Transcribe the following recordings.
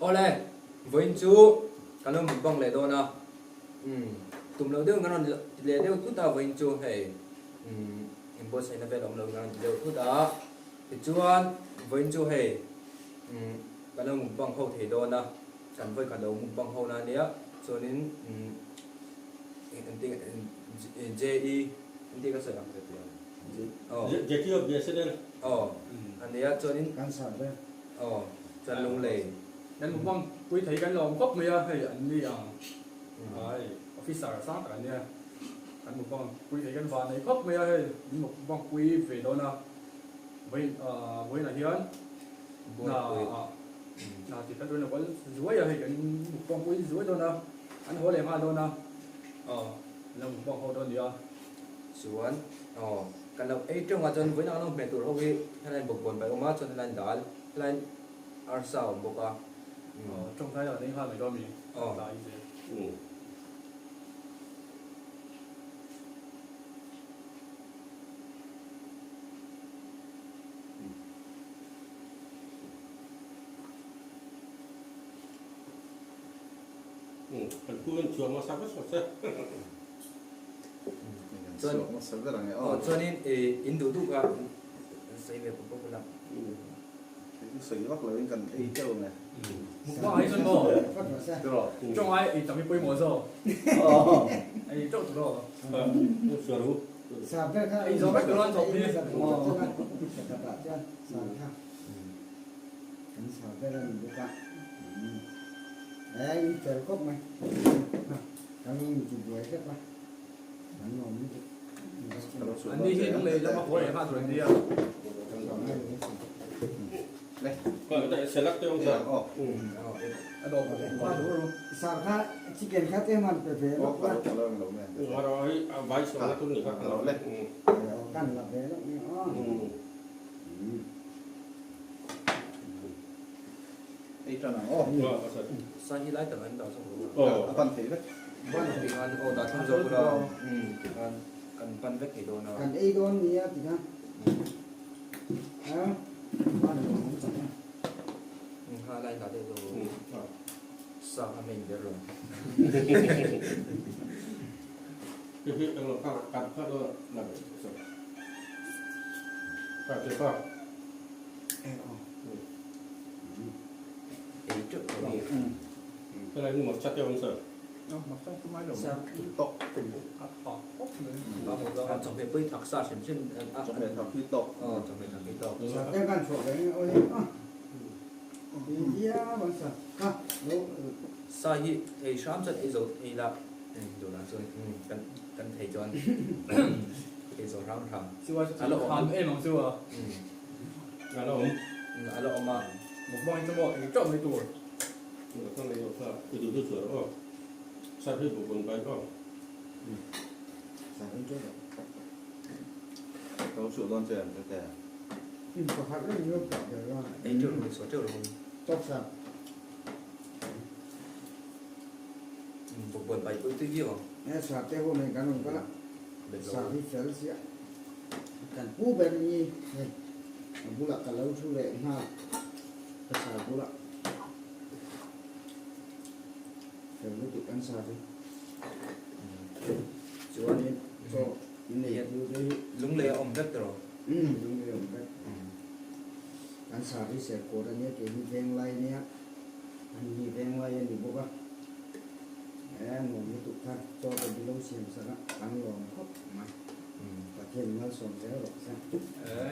Awle, vawiin chu kan lo mukbang leh dawn a, umm tum loh deuhin kan rawn ti leh deuh thut a, vawiin chu hei umm inbuatsaihna vel awm lohin kan rawn ti deuh thut a, tichuan vawiin chu hei umm kan lo mukbang ho thei dawn a, kan vawikhat lo mukbang ho na ania, chuanin umm engtin JE engtin ka sawi ang? JT of BSNL. Aw ania chuanin Kan sar ber. Aw chuan Lunglei. Kan mukbang pui thei kan lawm khawp mai a, hei an ni ang ai officer sang tak an nia, kan mukbang pui thei kan van nei khawp mai a, hei min mukbang pui ve dawn a, vawiin vawiinah hian hna ah hna ti fel turin a kal zuai a, hei kan mukbang pui zuai dawn a, an haw leh nghal dawn a, aw an lo mukbang ho dawn nia. Chuan aw kan lo ei teuh a chuan vawiin ang lo hmeh tur ho hi helai bawkbawn bai awm a chuan helai dal helai arsa a awm bawk a. Aw tawngtai lah nei nghal mai dawn mi tlai zel. Kan pu in chhuah hmasa vek rawh se. Chuan aw chuanin in duh duh kha sawi ve pawp pawp ula. Sawi vak loin kan ei teuh ang e. Mukbang ah hi chuan maw tawng ai ei tam hi pawimawh zawk ei teuh tur aw. Ei zawh vek tur an thawk hi. Kan sa ber a ni bawk a. In fel khawp mai. Kan inti buai hlek a, kan lawm lutuk. An ni hi lunglei lama haw leh nghal tur an nia. Sar kha chicken kha te man pe ve lawk la. Kan la ve lawk ni aw. Ei tan ang aw. Sa hi lai tak an dah zawk lo a. A pan thei vek. Ban ti khan aw dah thlum zawk ula ti khan kan pan vek thei dawn a. Kan ei dawn nia ti khan a ban lo awm chak a. Ha lai dah deuh lo sa kha main ber lo. Hi hi eng lo kha kan kha dawn a la kha che kha. Sa hi thei hram chuan ei zo thei la duh lah chuan kan thei chuan ei zo hram hram. A la awm em ang chu a. A la awm. A la awm a. Mukbang hi chu maw eng teuh mai tur. Ka nei lo kha i duh duh chuan aw. Sar hi bawkbawn bai aw. Sar hi teuh lo. Ka lo suh dawn che ang tete. In pakhat reng lo pah ber a. Ei teuh lo suah teuh lo. Tawk sa. Bawkbawn bai pawh i tui viau ang. E sar te ho nei kan awm kal a. Sar hi fel sia. Kan pu ber ni hei a bulah ka lo thu leh nghal ka sar bulah fel lutuk kan sar hi chuanin chaw in nei pu te hi lunglei a awm vek tawh umm lunglei a awm vek kan sar hi serkawt ania kei hi venglai ania an hi venglai a ni bawk a e nuam lutuk kha chaw te bi lo siam sak a kan lawm khawp mai. Pathian malsawm zel rawh se.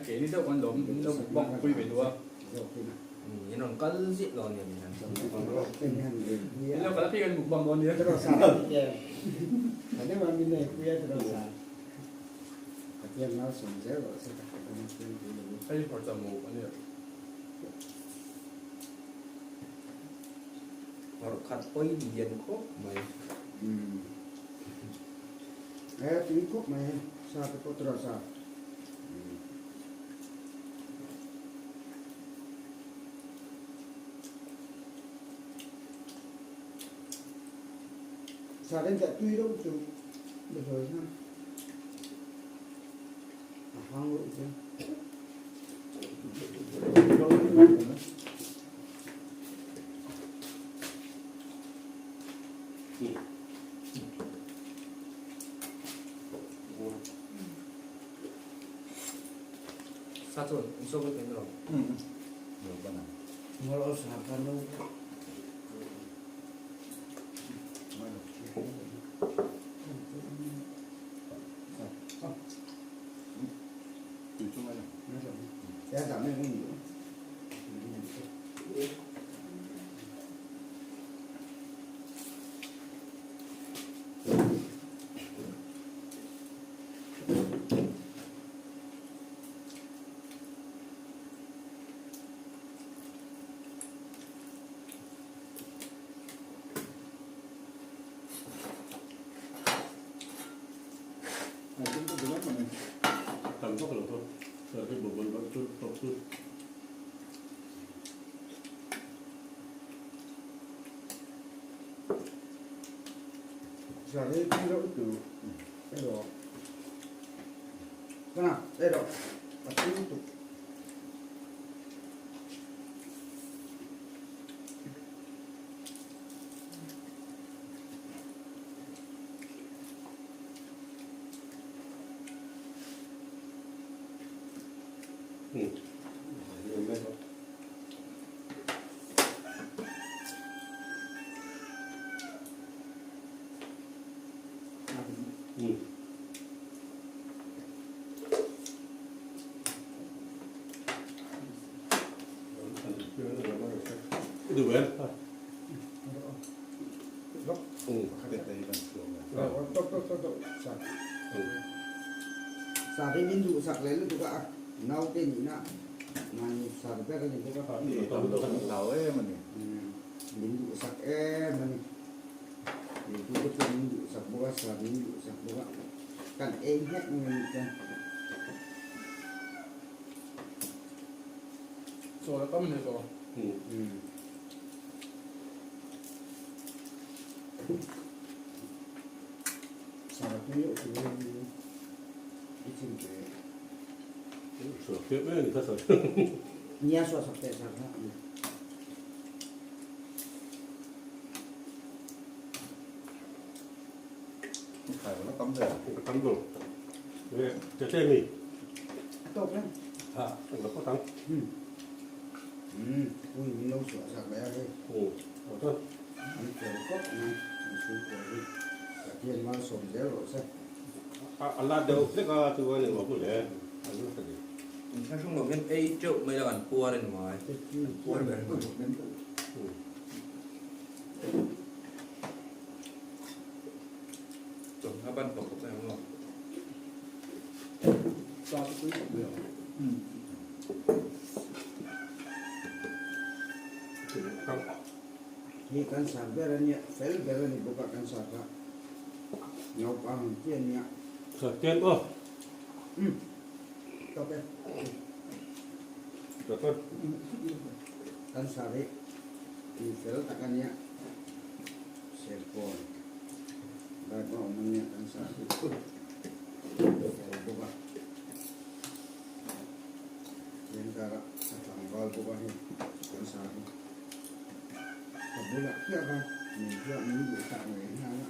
Keini deuh kan lawm in lo mukbang pui ve duh a. In rawn kal ziah lo ania mi hian. In lo kal apiang in mukbang dawn nia. Pathian malsawm zel rawh se. Hei hmarcha muk ania. Hmar khat pawi lian khawp mai. He tui khawp mai hei sa te pawh tura sa. Sa den teh tui deuh chu được rồi ha. A hang reuh chu. Sa chuan in sawi vek em rawh. Lo ban ang. Ngawr aw sa kha no. Tui chu ngai lo. Ya dah mai ngai ni. Tam vak lo tawh sir hi bawlhbawn vak chu tawp chu. Sir hi tui reuh tu erawh Kana erawh a tui lutuk. Sa hi min duhsak leh lutuk a, naute nihna mahni sar ber a ni bawk a. Min duhsak em a ni. Neitute pawh min duhsak bawk a, sar min duhsak bawk a, kan ei nghek mai a nih chuan. Chaw la tam hle tawh. Sar tui deuh tur in i chim ve. Suah fiah mai a ni kha sar. Nia suah sak teh sar kha. Khai la tam hle. Ka tam lo. Nge che che mi. A tawk reng. Ha, ang la phawt ang. Umm, ui min lo suah sak leh a hei. Umm, aw chuan. An fel khawp mai, an chhungkua hi. Pathian malsawm zel rawh se. A la deuh vek a chu a ni maw le. A lu ka ni. Inthlahrung lo hian ei teuh mai la kan puar a ni mai. Kan puar ber a ni mai. Chawhma ban pawh khawp mai ang aw. Sa chu pui khawp mai ang. Hi kan sar ber a nia, fel ber a ni bawk a kan sar kha. Naupang ang chi a nia. Sar kem aw. Umm. Tawp e. Tawp e. Kan sar hi in fel tak a nia. Serkawn lai pawh a awm a nia kan sar hi fel bawk a. Lengkara a tlangval bawk a hei kan sar hi. Ka bulah chiah kha min hriat min duh tak ngei nghal a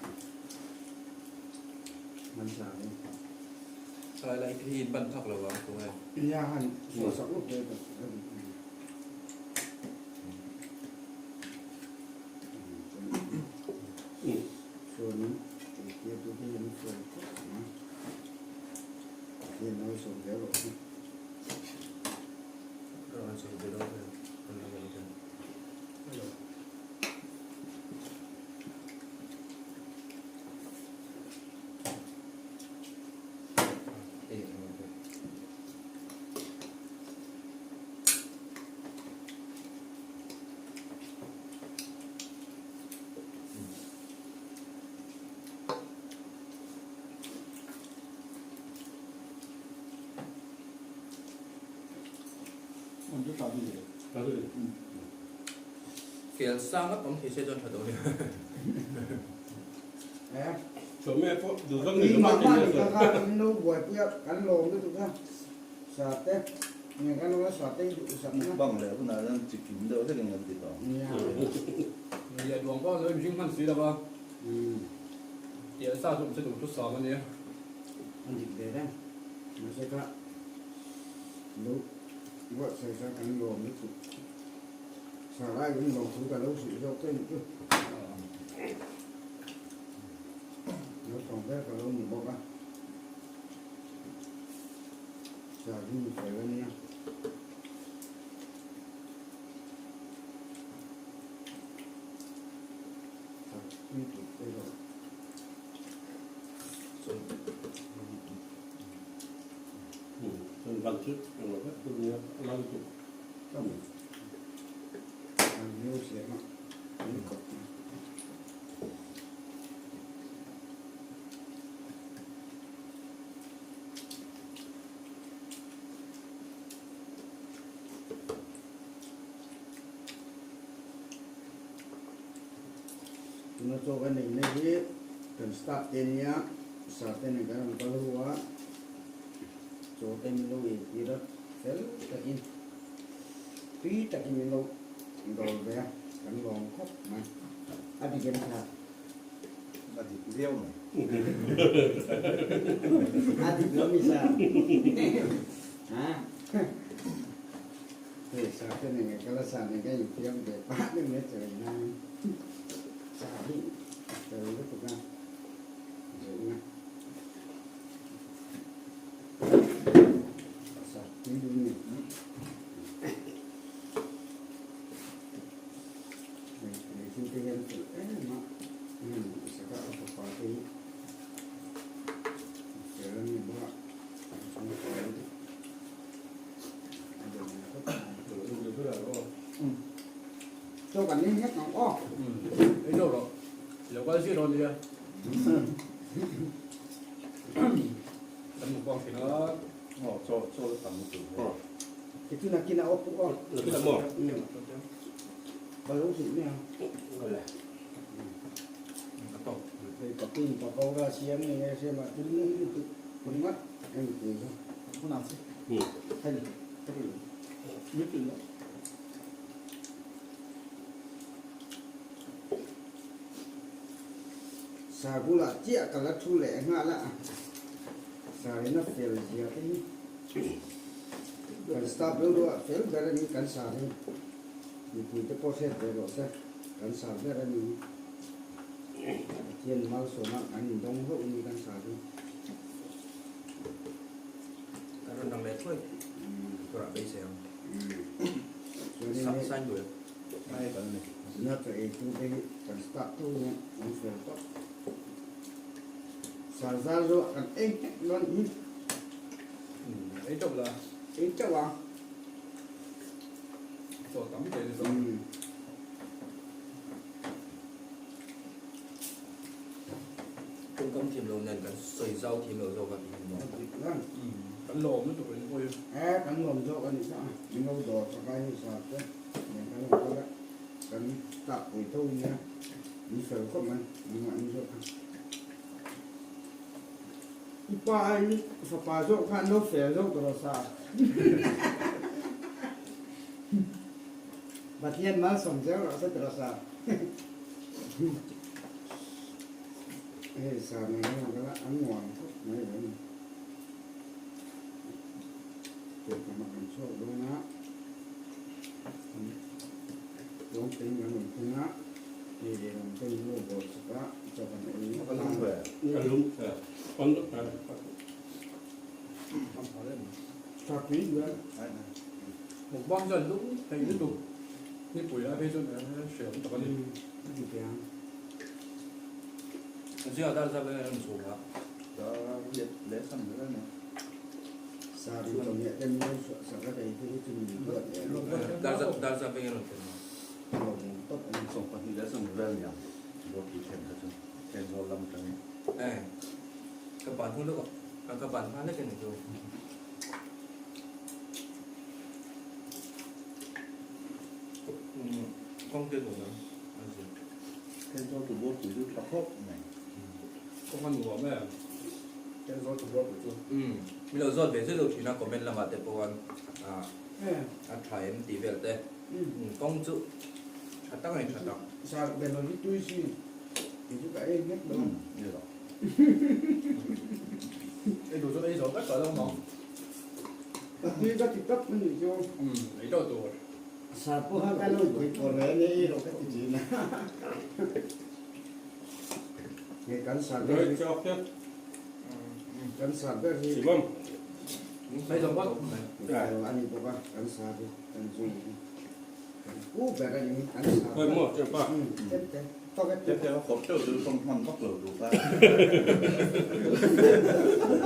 kan sar hi. Thalai lai hi in ban phak lo ang tunge. Nia han suahsak uk ve ka duh. Chuanin engtir te hi an fel khawp ang a, Pathian malsawm zel rawh se. Kel sang ngawt awm thei se chuan tha dawn nia. Tui mah mah ni kha kha in lo buaipui a kan lawm lutuk a sate. Nge kan lo sa tei duh sak na. Mukbang leh hunah hian chi kim deuh hlekin kan ti tawh. Nia. Nia duang pawh lo inring hman si lo va. Tial sa chu awm se duh chu sam a nia. A dik ve reng. Mahse kha lo. Buatsaih kha kan lawm lutuk. Sarai in lawmthu ka lo hrilh zawk che nih chu. Naupang ber ka lo ni bawk a. Sar hi mi fel a nia. Sar tui tut erawh. Tuna chaw kan neihna hi kan staff te nia sir te nen kan rawn kal ho a. Chaw te min lo ei tir a, fel takin tui takin min lo dawl ve a, kan lawm khawp mai. A dik em kha? A dik viau mai. A dik lo mi sa? Ha? Hei sa te nen ka kal a, sa nen ka infiam ve pah deuh mai chaw ei nan. Sa hi a fel lutuk a, zirna. Cho kan ni hết nóng o. Ei zo rawh. I lo kal zir dawn nia. Kan mukbang thin a. Aw chaw chaw la tam lutuk hei. Ti chu nakin a awk aw. Nakin a maw? Ka lo hrilh mai ang. Awle. Ka tawk. Hei ka pin pakora siam nge nge hriam ah thil nung lutuk ringawt a ni tih chu. Hunah che. Hei ka rilh. Mit rilh lo. Sar bulah chiah ka la thu leh nghal a, sar in a fel zia te hi kan staff deuh deuh ah fel ber a ni kan sar hi mipui te pawh hriat ve rawh se kan sar ber a ni hi Pathian malsawm a kan indawng hlauh a ni kan sar hi. Kan rawn dang leh thuai turah beisei ang. Sign duh em? Ngai kan ni. Zina chaw ei tu te hi kan start tho hian an fel tawp. Sar zar zawh kan ei hnek dawn hi. Ei teuh la. Ei teuh a. Chaw tam thei ni zawk. Tawngkam thiam lo nen kan sawi zau thiam lo zawk a tih hi maw? Dik reng. Kan lawm lutuk in pawh hi. E kan lawm zawk a nih kha a. Min lo dawr chak a hei sar te nen kan rawn kal a. Kan tak pui tho nia. Min fel khawp mai. Engmah ni zawk kha. I pa ai fapa zawk kha an lo fel zawk tawh lo sa. Pathian malsawm zel rawh se tawh lo sa. Hei sa nei hi ang kala an nuam khawp mai lo ni. Tih ka mak an chhuak dawn a, tlawm tein kan rawn thleng a, hei leh lam te min lo bawl chak a, chaw kan ei Ka lum ve. Ka lum ve. Pawn luk ta. Tha tui duai. Mukbang chuan lum thei lutuk. Nipui lai phei chuan hre awm tak a ni. Zia dar zap em chhung a. Dar let leh san ber a ni. Sar in chawhmeh te min lo suah sak a kei hi chu min duat leh lo. Dar zap dar zap eng rawn thlen a. Lo hmu tawp a ni. 22 leh 20 vel nia Buapui thlen kha chu Thenzawl lam atangin. Eh ka ban hnu lawk a ka ban hma lek a ni chu. Kawng te nuam ang a zir. Thenzawl tu Buapui chu tha khawp mai. Kawng a nuam em Thenzawl tu Buapui chu. Umm min lo zawt ve zeuh zeuh thin a comment lamah te pawh a tha em tih vel te. Kawng chu tha tak a ni tha tak. Sar bel hi tui si tih chu ka ei hlek lo. Ei duh chu ei zo vek tawh lo maw. Tui ka ti tawp a nih chu. Umm ei tawh tur. Sa pawha ka lo pui pawh ve a nia ei rawh ka ti thin a. Nge kan sa ber hi. Kan sa ber hi. Simam. Mai zawng bawk mai. A ni bawk a kan sa hi kan zui hi. Kan pu ber a ni kan sa. Khawi maw ṭiapa. Tep te. Tawk e Tep te a khawp teuh chu tawng hman vak lo duh kha.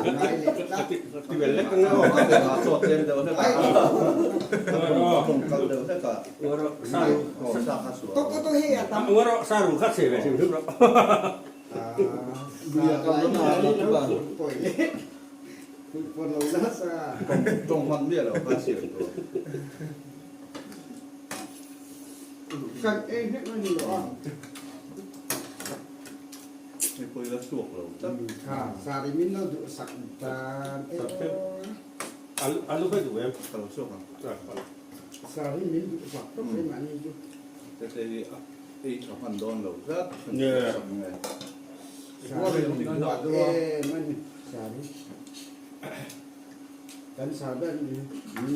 Ngai leh tlat. Ti vel lek ang aw. A chaw tlem deuh hlek a. Tawng kal deuh hlek a. Aw sa kha suah. Tawk tawk hei a tam. Ungaro sa ru kha che ve hrim hrim rawh. Tawng hman miah lo kha siam tur. Kan ei hlek a ni lo a. Hei pawh ila chhuak lo tlat. Kha sari min lo duh sak dan e aw. Alu kha duh em? Ka lo chhuak ang. Sari min duh sak tawp em ani chu. Tete hi a ei tha hman dawn lo tlat. Sari min duh em a ni sari. Kan sa ber min min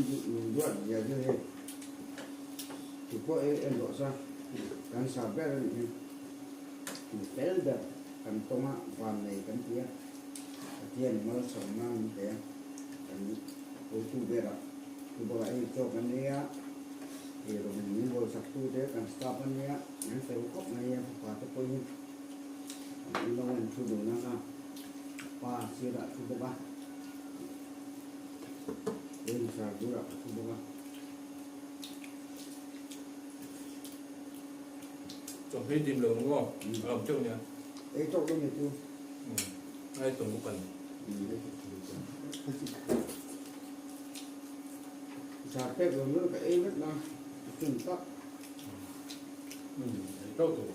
duat zia chu hei. Tu pawh ei en rawh sa. Kan sa ber a nih hi. Mi fel ber kan tawnga van nei kan ti a. Pathian malsawmna min pe a. Kan hotu berah tu bakah hei chaw kan ei a. Hei rawn min bawlsak tu te kan staff a nia. An fel khawp mai a fapa te pawh hi. An ilo an thu dun a kha. Pa sirah thu bawk a. Eng sar bulah ka thu bawk a. Chawhmeh dim lo maw? A lo teuh nia. Ei tawk lo ni chu. Ai tawng bawk kan. Sar pek lo nu ka ei vek na. Chun tak. Ei tawk tur.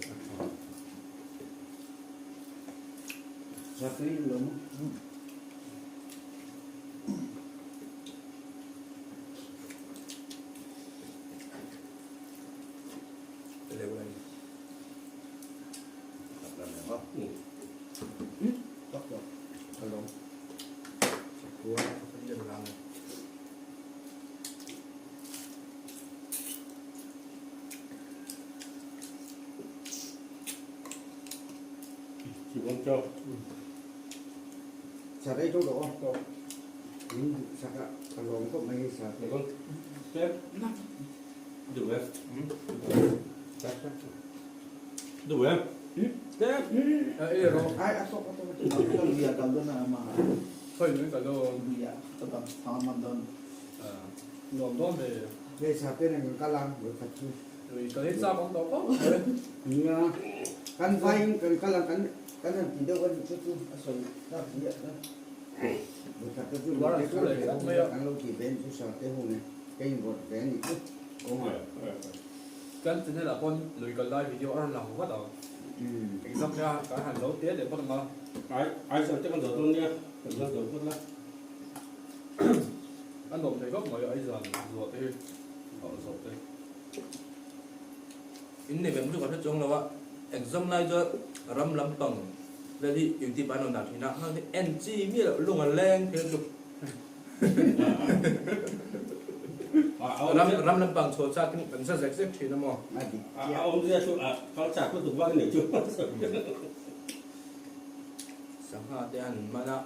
Sar tui lo maw? Sa rei tawh rawh aw. Min duh sak a, ka lawm khawp mai sa te. Duh em? Duh em? Ei rawh. Ai a tawk a tawk. Ka kal dawn a ma. Khawi min kal dawn. Ka dam thang man dawn. Nuam dawn ve. Hei sa te nen kan kal a, vawikhat chu. Ui kal hi chak awm tawh khawp mai. Nia, kan vaiin kan kal a, kan kan han ti deuh a nih chu chu a sawi tak ziah a. Vawikhat te chu lung te kal ve a, kan lo ti ve a nih chu sa te ho nen ka invawrh ve a nih chu kawngah. Kan channel ah pawn lui kal lai video a rawn lang vat ang. Exam kha kan han zo te leh phawt ang a. Ai ai zan te kan zo dawn nia, kan la zo phawt la. A nuam thei khawp mai ai zan zuah te hi zawh te. In nei vem chu ka hre chuang lo a, exam lai chuan ram lampang vel hi YouTube ah an rawn dah thin a, hang hi en chi miah loh lung a leng thil chu ram ram lampang chhuah chak in kan sa zek zek thin a maw. A awmzia chu a kal chak lutuk vak a nih chu. Sangha te an man a,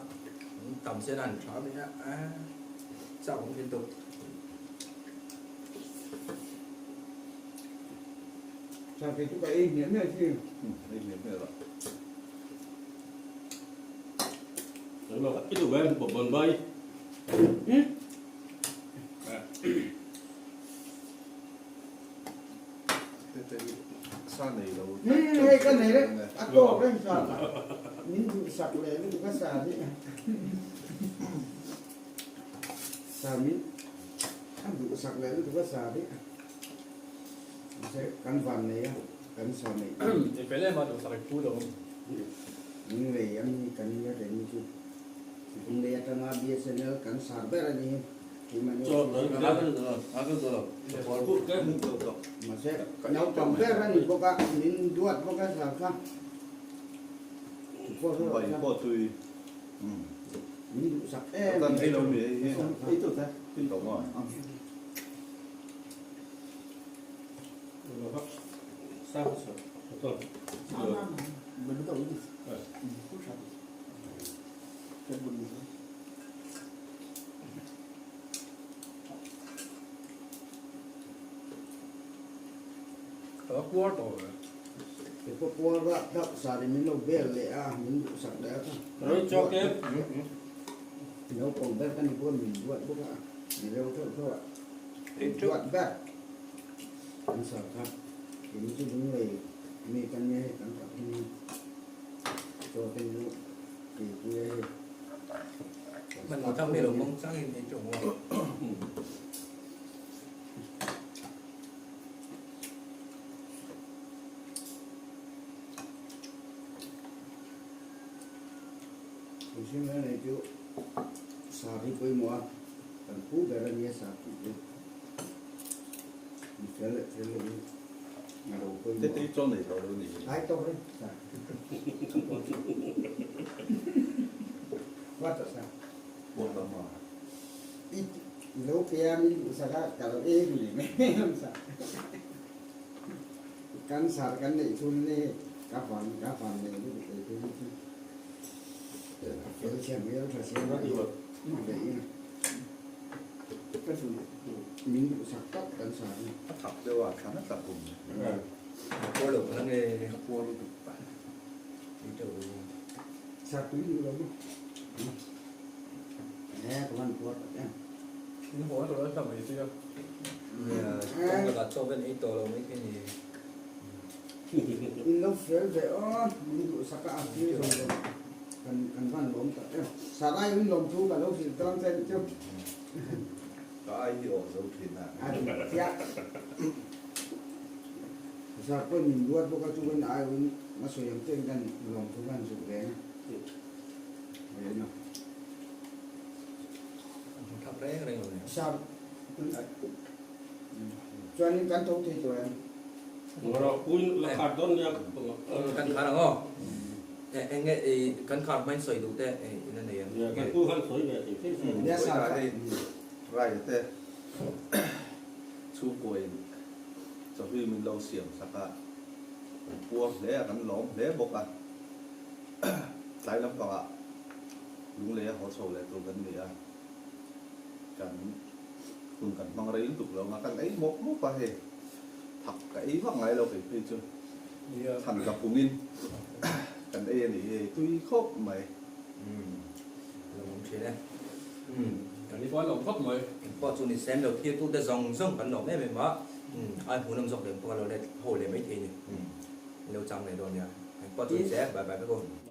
an tam sen a an tha mai a, chak awm thin tuk. Tha kei chu ka ei hmiah hmiah chi. Ei hmiah hmiah lah. I duh em bawkbawn bai. Sa nei lo. Hei ka nei reng a tawk reng sa min duh sak leh lutuk a sa hi. Sa min a duh sak leh lutuk a sa hi. Mahse kan van nei a, kan sa neih I fel em a duhsak i phu lo. Lunglei a mi kan nia reng hi chu Lunglei atanga BSNL kan sar ber a ni hi. Mahse naupang ber a ni bawk a, min duat bawk a sar kha. Bai pawh tui. Min duhsak em. Kan ei lo mi ei hi. Ei tawh te. Naupang ber ka ni pawh min duat bawk a, ni reuh theuh theuh a, min duat ber kan sar kha keini chu lunglei mi kan nia hei kan tak hin chaw te chu keipui a hei. Hman lo tak mi lo mawng chang in ei tawh maw? Mihring reng reng chu sa hi pawimawh a, kan pu ber a nia sa tih chu mi fel leh fel loh hi a lo pawimawh a. Tete hi chaw nei tawh lo ni. Ai tawk reng sa. What a sa. What a ma. I lo pe a min duhsak a ka lo ei lui mai ang sa. Kan sar kan neih chhun ni ka van ka van nei lutuk ei phei hi chu a fel chhe hmel tha siam a beih a ka chu min duhsak tak kan sar ni. A thak deuh a thlan a tla kum. A puar lo kha nge. A puar lutuk. Ei teuh lo. Sar tui duh lo maw. E ka van puar tak em. In haw a tawh a hla mai sia. Nia, kawng lakah chaw vel ei tawh lo mai khi ni. In lo fel ve aw, min duhsak a a thil zawng zawng kan kan van lawm tak em. Sarai in lawm thu ka lo hrilh dawn che nih chu. Ka ai hi awh zo thin a. A dik chiah. Sar pawhin min ruat bawk a chuan ai awin a sawi ang chiah in kan lawm thu khan zuk ve ang a. Eno. An hmu thak reng reng lo nia. Sar chuanin kan tho thei tawh em? Kan khar ang aw. Eng nge kan khar hmain sawi duh te in a nei em? Vawiinah hei Rai te chhungkuain chawhlui min lo siam sak a, kan puar hle a, kan lawm hle bawk a. Tlai lampangah lunglei a haw chho leh tur kan ni a, kan hun kan hmang rei lutuk lo ang a, kan ei mawp mawp a hei. Thak ka ei vak ngai lo kei phei chu thlan ka pungin kan ei a nih hi tui khawp mai. Umm lo awm thin e. Umm kan ni pawh an lawm khawp mai. Engpawh chu ni sem lo thil tute zawng zawng kan lawm em em a, umm ai hmuhnawm zawk lem pawh ka lo let ho leh maithei ni. Umm in lo chang leh dawn nia. Engpawh chu ni se bye bye vek u.